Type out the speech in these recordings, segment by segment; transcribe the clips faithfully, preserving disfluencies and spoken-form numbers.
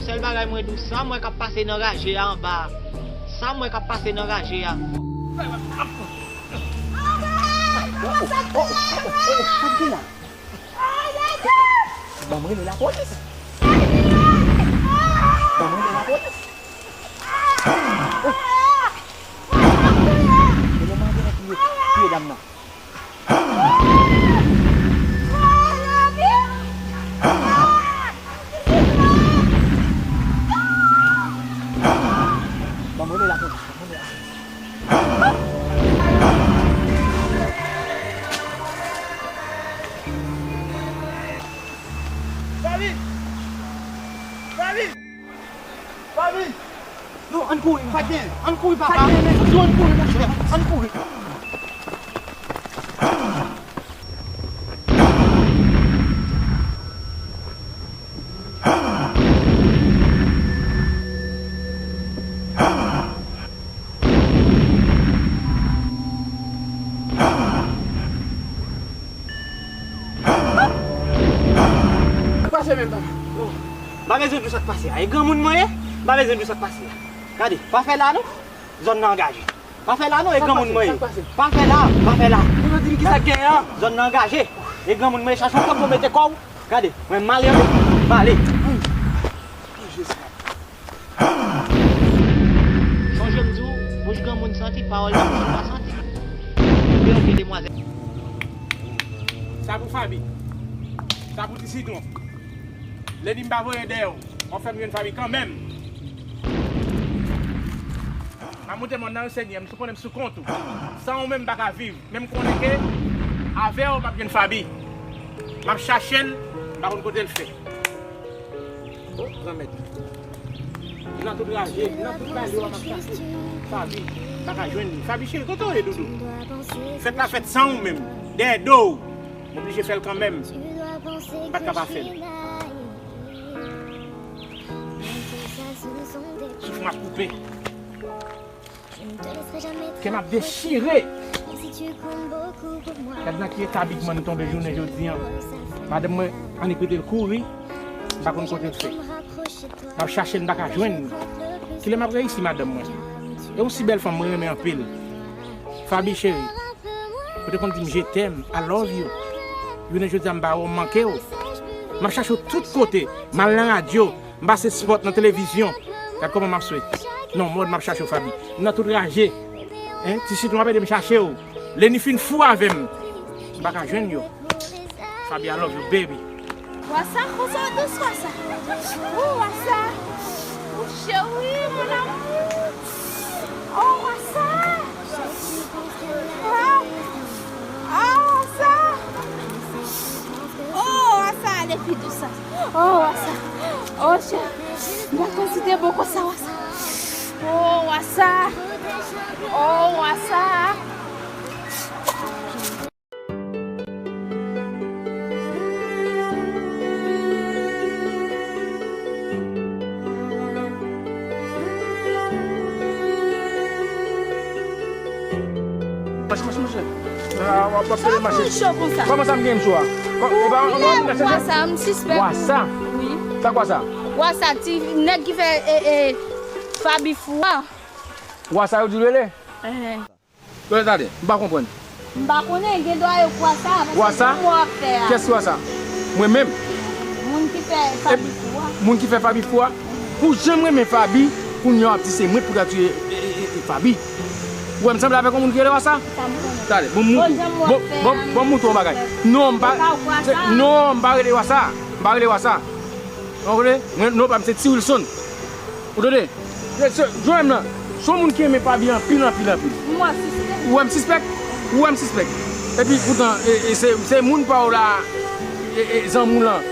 Sèl bagay mwen di w, sa m wè k ap pase nan raje a anba a. Sa m wè k ap pase nan raje a. Ban m rele lapolis. Ban m rele lapolis. Rele mwen, rele mwen, rele mwen. Ban mwen rele lapolis. Fabi! Fabi! Fabi! Non, ann kouri, non. Sa k gen? Ann kouri, papa. Sa k gen, men? Ann kouri, monchè. Ann kouri. Pase menm, papa. M pa bezwen di w sa k pase a. E granmoun mwen ye, m pa bezwen di w sa k pase a. Gade, pa fè la non. Zòn nan angaje. Pa fè la non, e granmoun mwen ye. Pa fè la, pa fè la. Ou di m ki sa k genyen an? Zòn nan angaje. E granmoun mwen ye, chache yon kote pou mete kò w. Gade, mwen m ale, m ale. Sonje m di w, bouch granmoun santi, pawòl nan bouch ou pa santi. Epi yon vye demwazèl. Sa pou Fabi. Sa pou ti sitwon. Leni m pa voye dèyè w. W ap fè m jwenn Fabi kanmenm. M a monte mòn nan, Senyè, m sou konnen m sou kont ou. San ou menm, m pa ka viv. Men m konnen ke avè w, m ap jwenn Fabi. M ap chache l, m pa konn kote l fè. O, Granmèt. Nan tout raje, nan tout raje, w ap chache Fabi. M pa ka jwenn li. Fabi cheri, kote w ye, doudou? Fèt la fèt san ou menm. Dèyè do w. M oblije fè l kanmenm. M pa t ka pa fè l. Souf mwen ap koupe. Kè m ap dechire. Gad nan ki eta Big Man tonbe jounen jodi an. Madanm mwen annik rete l kouri. M pa konn kote l fè. M ap chache l, m pa ka jwenn li. Kilè m ap reyisi madanm mwen? E yon si bèl fanm mwen renmen anpil. Fabi cheri. Ou te konn di m je t'aime, I love you. Jounen jodi a m pa wè w, m manke w. M ap chache w tout kote. M al nan radyo, m pase spòt nan televizyon. Gad kòman m ap swe. Non, mòd m ap chache w, Fabi. M nan tout raje. Hein? Ti sitwon ap ede m chache w. Leni fin fou avè m. M pa ka jwenn yo. Fabi, I love you, baby. Wasa, konsa w dous, Wasa. Oh, Wasa. Oh, cheri, mon amour. Oh, Wasa. Ah. Ah, Wasa. Oh, Wasa, ale pi dous sa. Oh, Wasa. Oh, cheri. M pa konn si te bon konsa, Wasa. Oh, Wasa. Oh, Wasa. Mache, mache, mache. Ah, w ap, w ap pede mache. Sa w cho konsa? Kòman sa m gen m cho a? Kò-, e pa, ou lè w a sa, m sispèk. Wasa? Wi. Sa kwa sa? Wasa, ti nèg ki fè, e, e, Fabi fou a. Wasa yo di w rele? Ehn. Tande, tande, m pa konprann. M pa konnen, gen dwa yo kwa sa, paske Wasa? Kiyès Wasa? Mwen menm? Moun ki fè Fabi fou a. Moun ki fè Fabi fou a? Pou jan m renmen Fabi, kounye a w ap di se mwen pou ta tiye, e, e, e, e, Fabi. Ou wè m sanble avèk yon moun ki rele Wasa? Sa m konnen. Tande, bon, m montre w. Bon, bon, bon, m montre w yon bagay. Non, m pa, non, m pa rele Wasa. M pa rele Wasa. Ou konprann? Mwen, non pa m se Ti Wilson. Ou tande? Se, se, Joèm nan, se yon moun ki renmen Fabi anpil, anpil, anpil. Ou wè m sispèk? Ou wè m sispèk? Ou wè m sispèk? Epi poutan, e, e, se, se moun pa w la, e, e, zanmi w lan,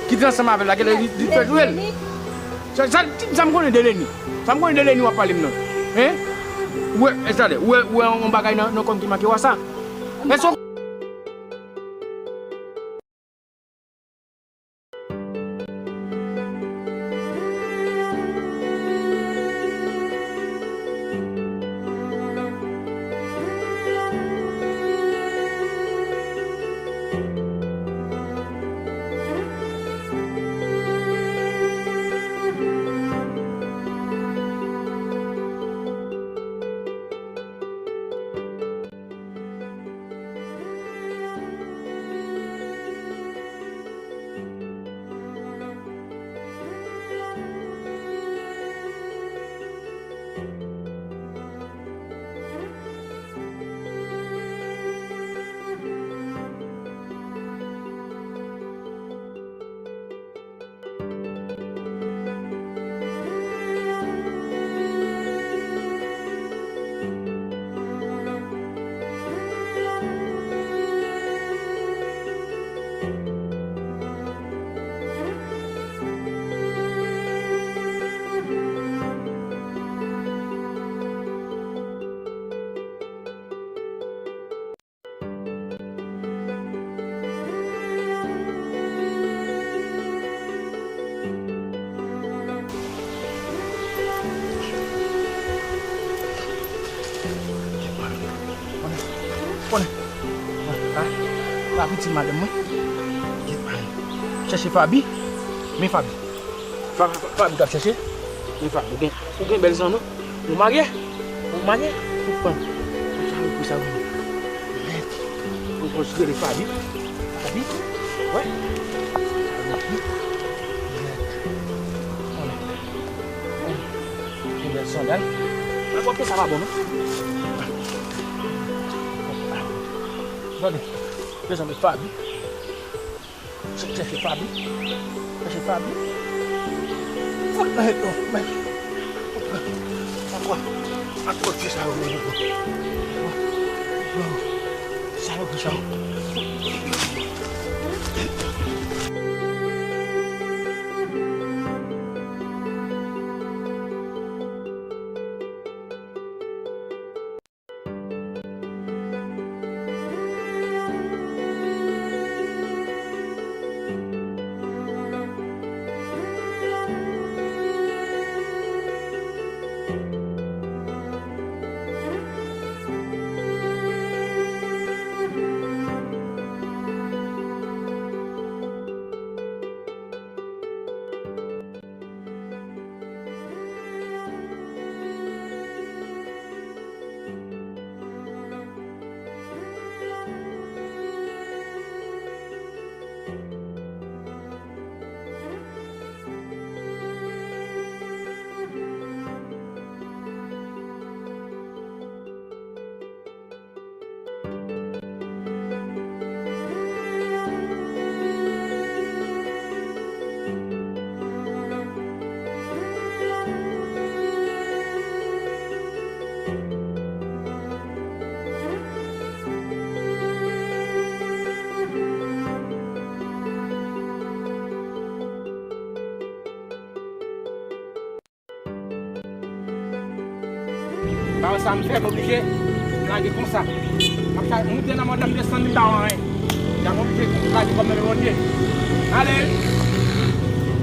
ki te ansanm avè l la, genlè li, li fè jwe l. Sa, sa, sa m konnen de Leni? Sa m konnen de Leni w ap pale m nan? Hein? Ou wè, e, tande, ou wè, ou wè yon bagay nan, nan kò m ki make Wasa? Èske Konnen. Ah, ah, pa piti madanm mwen. Chèche Faby. Men Faby. Fa- Fa- Faby k ap chèche. Men Faby. Ou gen, ou gen bèl zan non. Ou marye? Ou marye? Ou pran. Ou sa ou sa ou. Mèt. Ou konsidere Faby. Faby. Wè. Mèt. Konnen. Gen bèl sandal. Mwen pwòpte sa pa bon non. Tande, mezanmi Faby. Chèche Faby. Chèche Faby. Fout nan het nou, men. Ankò. Ankò, se sa yo, men. Sa yo, sa yo. Ba wè sa m fè, m oblije lage konsa. M ap sa moute nan mòd la, m desann li, m pa wè anyen. Ya m oblije lage kòm nan mewonye. Ale!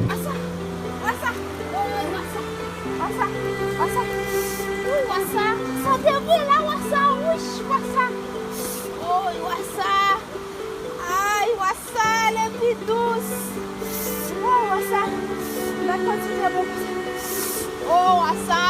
Wasa! Wasa! Woy, wasa! Wasa! Wasa! Woy, wasa! Sa te bon la, wasa! Wouch, wasa! Woy, wasa! Ay, wasa, le pi dous. Oh, wasa. Nan kantite bon konsa. Oh, wasa.